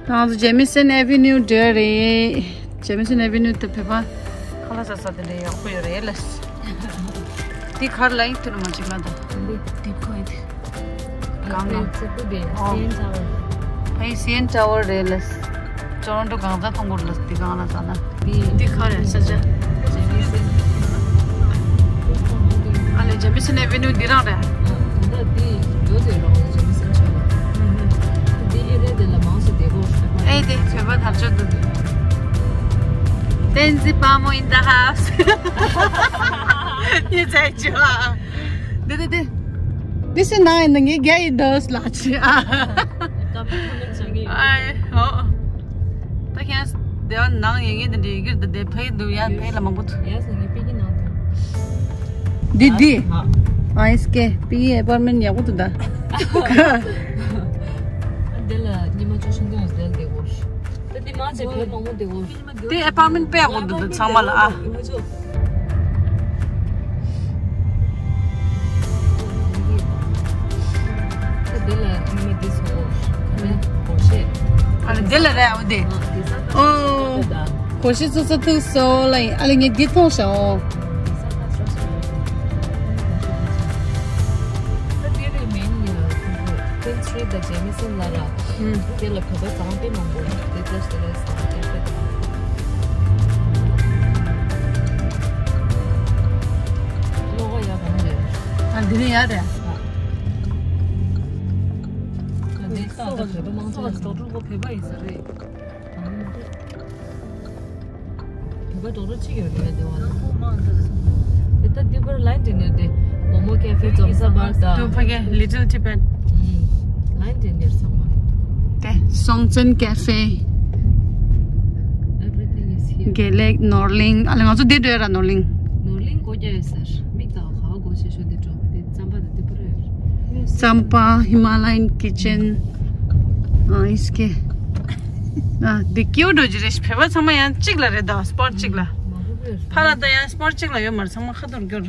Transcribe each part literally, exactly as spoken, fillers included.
ང་ཚོ་Jamieson Avenue འགྲོ་རེད། Jamieson Avenue དེ་བོད་པ་ཁ་ལག་ཟ་ས་དེ་འདྲ་ཡག་པོ་ཡོད་རེད་ལ། འདི་གར་ལ་ཡིན་དུ་མ་ཅིག་ལ་ད། འདི་འདི་ཁོ་ཡིན་དེ། གང་ན། ཨོ། ཕ་ཡི་སི་ཨེན་ཊ་ཝར་རེད་ལ། ཊོ་རོན་ཊོ་གང་ཚ་མཐོང་གོ་ལ་འདི་གང་ལ་ཟ་ན། འདི་ག་རེ་ས་ཆ། ཨ་ལེ་Jamieson Avenue འདི་རང་རེད། ད་འདི་འགྲོ་དེ་རང་Jamieson ཆ་ལ། འདི་ཨེ་རེད་དེ་ལ་མང་སུ་དེ་གོ། ཨེ་དེ་བོད་པ་ཐག་ཆོད་འདུག་བསྟན་འཛིན་དཔའ་མོ in the house. ཡིན་ཚད་ཅི་བ། འདི་འདི་འདི། འདི་སུ་ནང་ཡིན་ན་ངའི་རྒྱ་ཡི་འདོད་ལ་ཆི་ཨ། ཨའི་ཧོ། ད་ཁྱེད་དེ་བ་ནང་ཡིན་ངེས་འདི་འདྲའི་གིར་འདི་འདི་ཕ་ཡི་འདུག་ཡ་ཕ་ཡི་ལ་མང་པོ་འདུག་འདི་འདི། ཨའི་སི་ཀེ་པི་ཡི་ཨེ་པར་མེན་ཡག་པོ་འདུག་ད། འདི་ལ་ཉི་མ་བཅུ་ཤིང་ཀྱང་ཟེར་དེ་གོ། ད་འདི་མ་ཚད་བོད་མང་པོ་འདི་གོ། དེ་ཨེ་པར་མེན་དཔེ་ཡག་པོ་འདུག་འདི་ཚང་མ་ལ་ཨ། དེ་ལ་ཉི་མ་འདི་སོ་ཨ་ནི་དེ་ལ་རེད་ཨ་འདི། ཨོ། གོ་ཤེས་སོ་སོ་ཐུག་སོ་ལ་ཨ་ལ་ངས་འདི་མཐོང་ཤག་ཨོ། ད་དེ་རེད་མིན་ཡ། ཕིན་ཚུལ་ད་ཇེ་མི་སན་ལ་ར། དེ་ལ་བོད་པ་ཚང་དཔེ་མང་པོ་དེ་ལྟར་ཟེར་ལས་ས་དེ་དཔེ་ཀློག་ཡ་གང་རེད། ཨ་འདི་ནི་ཡ་རེད། ཨ་འདི་ལྟ་ད་བོད་པ་མང་ཚོགས་ཀྱི་ཌོག་ཊར་ཁོ་བོད་པ་ཡིན་ས་རེད། བོད་པ་ཌོག་ཊར་གཅིག་ཡོད་རེད་དེ་བ་ལ། དེ་ལྟ་འདི་པར་ལ་ཡིན་དེ་ནས་དེ་མོ་མོ་ཀེ་ཧྥེ་འཛོམས་ས་བར་དང་། དུ་ཕ་གི་Little Tibet། ལ་ཡིན་དེ་ནས་ཚང་མ། དེ་སོང་བཙན་ཀེ་ཧྥེ། Everything is here. དགེ་ལེགས་ནོར་གླིང་ཨ་ལེ་ང་ཚོ་འདི་འགྲོ་ཡ་ར་ནོར་གླིང་། ནོར་གླིང་སྒོ་རྒྱག་ཡོད་ཟེར་མིག་དང་ག་བ་སྒོ་ཕྱེ་ཤོ་འདི་འགྲོ་དེ་རྩམ་པ་དང་དེ་པར་ཡོད། རྩམ་པ་Himalayan Kitchen ཨ་ཨིས་ཀེ། ཨ་འདི་ཀིའུ་འགྲོ་རྒྱུ་རེད་བོད་པ་ཚང་མ་ཡང་གཅིག་ལ་རེད་ད་སྤོར་གཅིག་ལ། ཕ་ལ་ད་ཡང་སྤོར་གཅིག་ལ་ཡོད་མ་རེད་ཚང་མ་ཁ་ཐོར་སྐྱོར།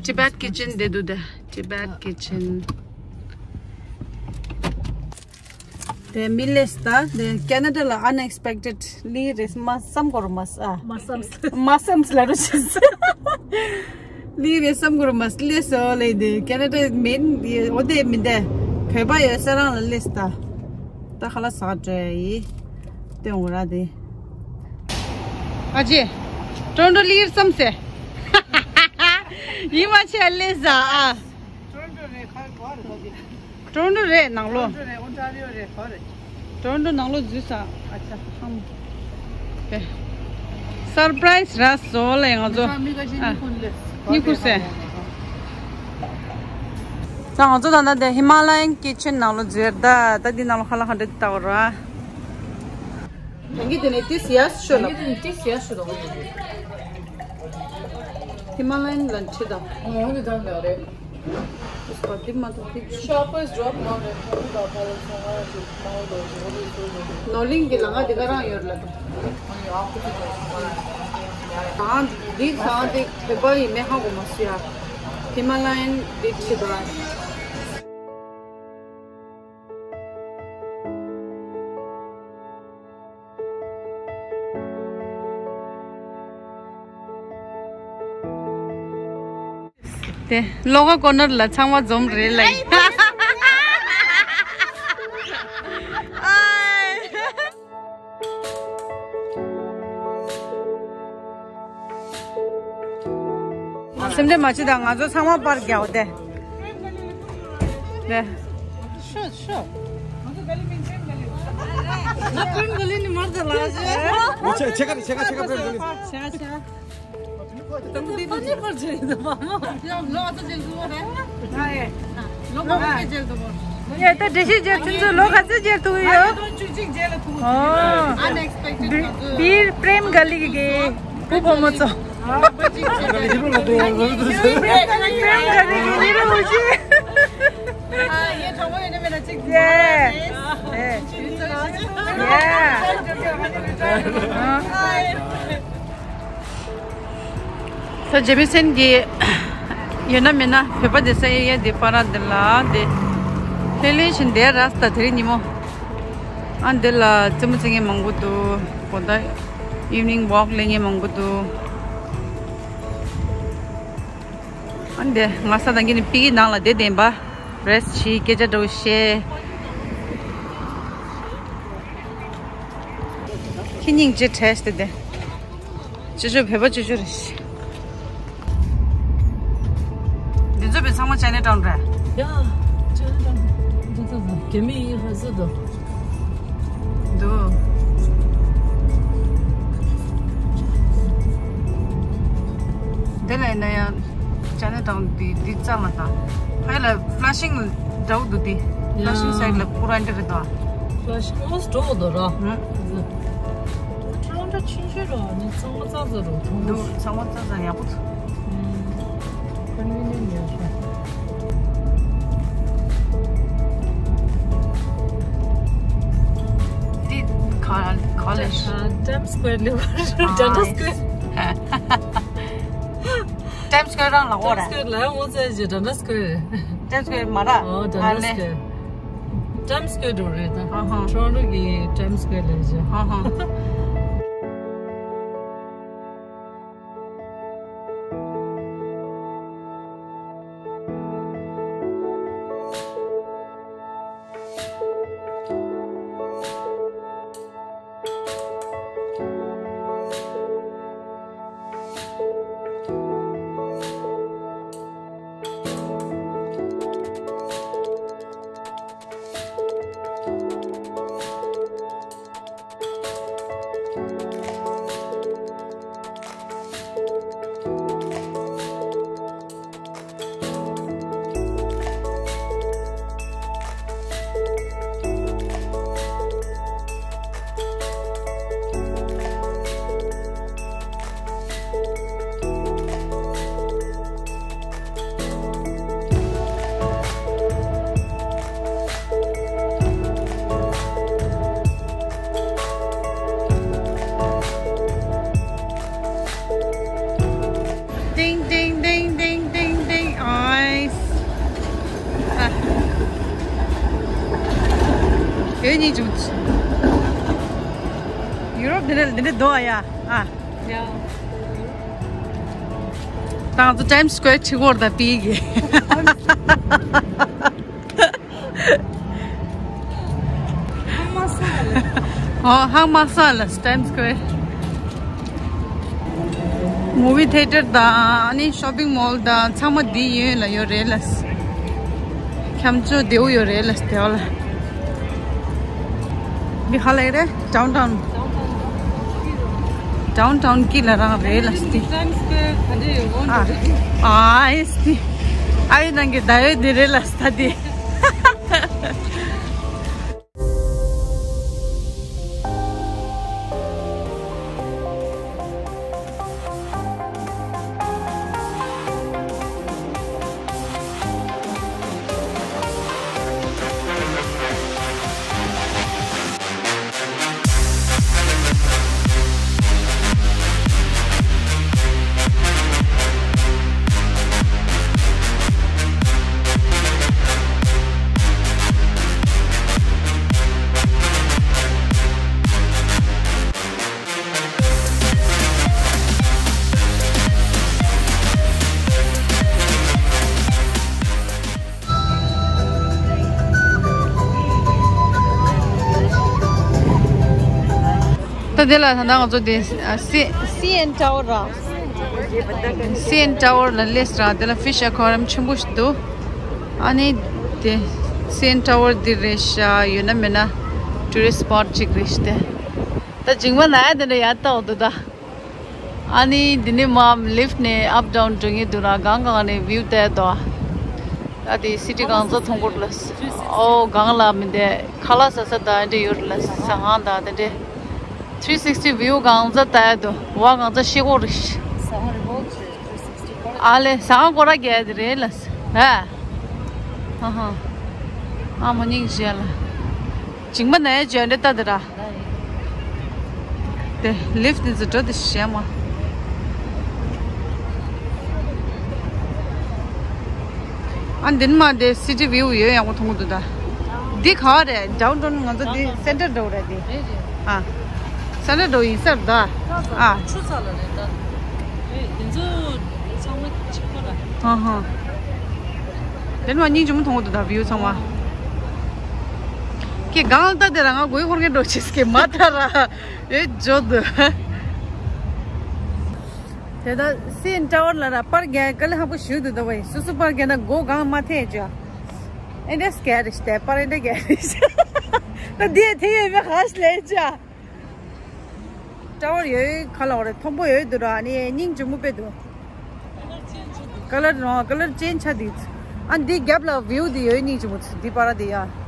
Tibet Kitchen འདི་འདུག་ད། Tibet Kitchen དེ་མི་ལེས་ད་དེ་ཀེ་ན་ཌ་ལ་unexpected ལི་རེས་མ་བསམ་གོར་མ་ས། མ་བསམ་ས། མ་བསམ་ས་ལ་རུ་ཆེ་ས། ལི་རེས་བསམ་གོར་མ་ས་ལེས་སོ་ལེ་དེ་ཀེ་ན་ཌ་མིན་འོ་དེ་མིན་དེ་བོད་པ་ཡོད་ས་རང་ལ་ལེས་ད། ད་ཁ་ལ་ས་བྲོས་ཡི་དེ་འོ་ར་དེ། ཨ་ཅེ། ཀྲོན་ཀྲོ་ལི་རེས་བསམ་སེ། ཡིན་མ་ཆེ་ལེས་ཟ་ཨ། ཀྲོན་ཀྲོ་རེད་ཁ་ག་རེ་ཁ་གི། ཀྲོན་ཀྲོ་རེད་ནང་ལོ། ཀྲོན་ཀྲོ་རེད་ཨོན་ཊ་རི་ཡོ་རེད་ག་རེད། ཀྲོན་ཀྲོ་ནང་ལོ་འཛུལ་ས། ཨ་ཅག་ཧམ། དེ། སར་པ་རའི་སི་ར་སོ་ལ་ང་ཚོ། མི་ཁ་ཅིག་ཨ། གཉིད་ཁུག་ལེ། གཉིད་ཁུག་སེ། ད་ང་ཚོ་ད་ལྟ་དེ་Himalayan Kitchen ནང་ལོ་འཛུལ་ད་ད་འདི་ནང་ལོ་ཁ་ལག་ག་འདྲ་ལྟ་བ་ར། ད་གི་དེ་ནས་ཏིས་ཡ་ཤོ་ལ། ད་གི་དེ་ནས་ཏིས་ཡ་ཤོ་ལ། Himalayan ལ་ཁྲིད་ད། ཨོ་འདི་ད་འདི་རེད། It's called Dimma to Pik. Shoppers drop not at home, but follow someone to small doors, always go to. ནོར་གླིང་གི་ལམ་ཁ་འདི་ག་རང་ཡོད་ལ་དང་། ཨ་འདི་ཚང་འདི་བོད་པ་ཡིན་མེད་ཧ་གོ་མ་སོང་ཡ། Himalayan འདི་ཁྲིད་ད། དེ་ལོ་ག་ཀོ་ནར་ལ་ཚང་མ་འཛོམས་རེད་ལ། སེམས་ཁྲལ་མ་བྱེད་དང་ང་ཚོ་ཚང་མ་པར་རྒྱག་དེ། དེ། ཤོ་ཤོ། ང་ཚོ་ག་ལི་མིན་ཆེན་ག་ལི། ང་ཀུན་ག་ལི་ནི་མར་དུ་ལ་ཟེར། ཆེ་ཆེ་ག་ཆེ་ག་ཆེ་ག་པར་ག་ལི། ཆེ་ཆེ། ཡ་ད་འགྲེལ་བཤད་བྱེད་དུས་ཚོད་ལོ་ག་ཚོད་མཇལ་ཐུབ་ཡོད། ཨོ། བིར་པྲེམ་ག་ལི་གི་བུ་བུ་མོ་ཚོ། པྲེམ་ག་ལི་གི་བུ་བུ་མོ་ཚོ། ཡེ། ཡེ། ད་ཇེ་མི་སན་གྱི་ཡོད་ན་མེད་ན་བོད་པ་དེ་ས་ཡེ་ཡེ་དེ་པ་ར་དེ་ལ་དེ། ལྷོད་ལྷོད་བཞིན་བསྡད་ར་ད་དེ་རིང་ཉིན་མོ། ཨ་འདི་ལ་རྩེད་མོ་རྩེ་མཁན་མང་པོ་འདུག་གོ་ད་evening walk ལེན་མཁན་མང་པོ་འདུག་ཨ་འདི་ང་ས་དང་གི་ནི་པི་ཀི་ནང་ལ་བསྡད་བསྡད་པ། rest བྱེད་སྐད་ཆ་འདྲ་བོ་བཤད། ཁྱི་སྙིང་རྗེ་བྲལ་ཏེ་བསྡད། ཅོ་ཅོ་བོད་པ་ཅོ་ཅོ་རེད། འདི་ཚོ་བས་ཚང་མ་ཅའི་ན་ཊའུན་རེད། ཡ། ཅའི་ན་ཊའུན། འདི་ཚོ་ཚོ་རྒྱ་མི་ཡིན་ཧ་ཟེར་དོ། འདུག་དེ་ལ་ཡིན་ན་ཡང་ཅའི་ན་ཊའུན་འདི་འདི་རྩ་མ་དང་། ཕ་ཡ་ལ་Flushing འདྲ་བོ་འདུག་འདི། ཡ། Flushing side ལ་ཀུ་ར་འདྲ་རེད་དོ། Flushing ཨོ་འགྲོ་འདུག་ར། ཧུམ། Toronto ཆུང་ཆུང་རོ། ནི་ཚང་མ་རྩ་རྩ་རོ། ཐོང་འདུག་ཚང་མ་རྩ་རྩ་ཡག་པོ་འདུག་ཨུམ། Convenient ཡོད་རེད། འདི་ཁ་ཁ་ལས། Times Square ལ། Dunda Square། Times Square རང་ལ་འོ་ར། Times Square ལ་ངོ་ཚ་ཇི། Dunda Square། Times Square མ་ར། ཨོ། Dunda Square། Times Square འགྲོ་རེད་ད། ཧ་ཧ། Toronto གི་Times Square ལ་ཇི། ཧ་ཧ། ཏིང་ཏིང་ཏིང་ཏིང་ཏིང་ཏིང་། ཨའི། ཨ། དེ་གཉིས་བྱུང་། ཡུ་རོབ་འདི་འདྲ་འདི་འདྲ་འདུག་ཨ་ཡ། ཨ། ཡ། ད་ང་ཚོ་Times Square ཆི་གོར་ད་པི་གི། ཧང་མ་སང་ལ། ཨོ། ཧང་མ་སང་ལ་Times Square། Movie theater དང་ཨ་ནི་shopping mall དང་ཚང་མ་འདི་ཡོད་ལ་ཡོད་རེད་ལ། ཁྱམས་བཅུ་བདེའུ་ཡོད་རེད་ལ་དེ་བ་ལ། འདི་ཧ་ལས་རེད། Downtown། Downtown ཀི་ལ་རང་རེད་ལ་སྟི། Times Square ག་འདྲ་ཡོད་གོ་ཨ། འདྲ་རེད། ཨ་ཨེ་སྟི། ཨ་ཡི་ནང་གི་ད་ཡོད་འདི་རེད་ལ་ས་དི། ད་དེ་ལ་ད་ལྟ་ང་ཚོ་དེ་སི་སི་ཨེན་ཊ་ཝར་ར། སི་ཨེན་ཊ་ཝར་ལ་སླེབས་ར། དེ་ལ་ཕི་ཤི་ཨེ་ཁོ་རི་ཡམ་ཆེན་པོ་ཞིག་འདུག་ཨ་ནི་དེ་སི་ཨེན་ཊ་ཝར་འདི་རེད་ཤག་ཡོད་ན་མེད་ན་ཊུ་རི་སི་ཊི་སི་པོ་ཊི་ཅིག་རེད་ཤག་དེ་ད་མཇིང་པ་ན་ཡ་དེ་འདྲ་ཡ་ལྟ་འོ་འདུག་ད། ཨ་ནི་འདི་ནས་མར་ལིཕ་ནས་ཨབ་ཌའུན་འགྲོ་མཁན་འདུག་ར། གང་གང་ནས་བིའུ་བལྟས་དོ། ཨ་དེ་སི་ཊི་གང་ཚ་མཐོང་གོ་ལ། ཨོ་གང་ལ་མི་འདས་ཁ་ལག་ཟ་ས་དང་འདྲ་ཡོད་རེད་ལ། ཟ་ཁང་དང་དེ་འདྲ། ཐི་རི་སིག་སི་ཊི་བིའུ་གང་ཚ་ལྟ་ཡ་དོ། བ་གང་ཚ་ཤེས་གོ་རེད། ཨ་ལེ་ཟ་ཁང་སྐོར་ར་རྒྱག་དེ་རེད་ལ། ཧ་ཧ། ཨ་མ་སྙིང་རྗེ་ལ། མཇིང་པ་ན་ཡ་འཇོན་འདྲེ་ལྟ་དེ་ར། དེ་ལིཕ་དེ་ཚོ་འགྲོ་དེ་ཤེས་མ། ཨ་འདི་ནས་མར་དེ་སི་ཊི་བིའུ་ཡོད་ཡག་པོ་མཐོང་གི་འདུག་ད། འདི་ག་བ་རེད། ཌའུན་ཊའུན། ང་ཚོ་འདི་སེན་ཊར་འགྲོ་རེད་འདི། རེད་རེད། ཨ། སེན་ཊར་འགྲོ་ཡིན་ས་རེད་ད། ཨ། ཆུ་ཚ་ལ་རེད་ད། རེད། དེ་ཚོ་ཚང་མ་གཅིག་པ་ར། ཧ་ཧ། དེ་ནས་མ་སྙིང་རྗེ་མོ་མཐོང་གི་འདུག་ད་བིའུ་ཚང་མ། ཁྱེད་གང་ལྟ་དེ་ར་ང་གོས་འཁོར་མཁན་འགྲོ་ཆེས་ཀྱི་མ་ད་ར། ཨེ་ཇོ་དུ། དེ་ད་སིན་ཊ་ཝར་ལ་ར་པར་རྒྱག་ག་ལེ་ཧ་པོ་ཞུ་འདུག་ད་བའི་སུ་སུ་པར་རྒྱག་ན་སྒོ་གང་མ་ཐེ་ཅ། ཨེ་འདྲས་སྐད་རེད་ཤི་དེ་པར་ཨེ་འདྲས་སྐད་རེད་ཤི། ད་དེ་དེ་ཡོད་མེད་ཧ་ཤི་ལེ་ཅ། ཊ་ཝར་ཡོད་ཁ་ལ་བ་རེད། མཐོན་པོ་ཡོད་འདུག་ར། ཨ་ནི་སྙིང་རྗེ་མོ་དཔེ་འདུག་ཀ་ལར་རོ་ཀ་ལར་ཅེན་ཇི་ཆ་འདུག་ཨ་འདི་རྒྱབ་ལ་བིའུ་འདི་ཡོད། སྙིང་རྗེ་མོ་འདི་པར་འདི་ཡ།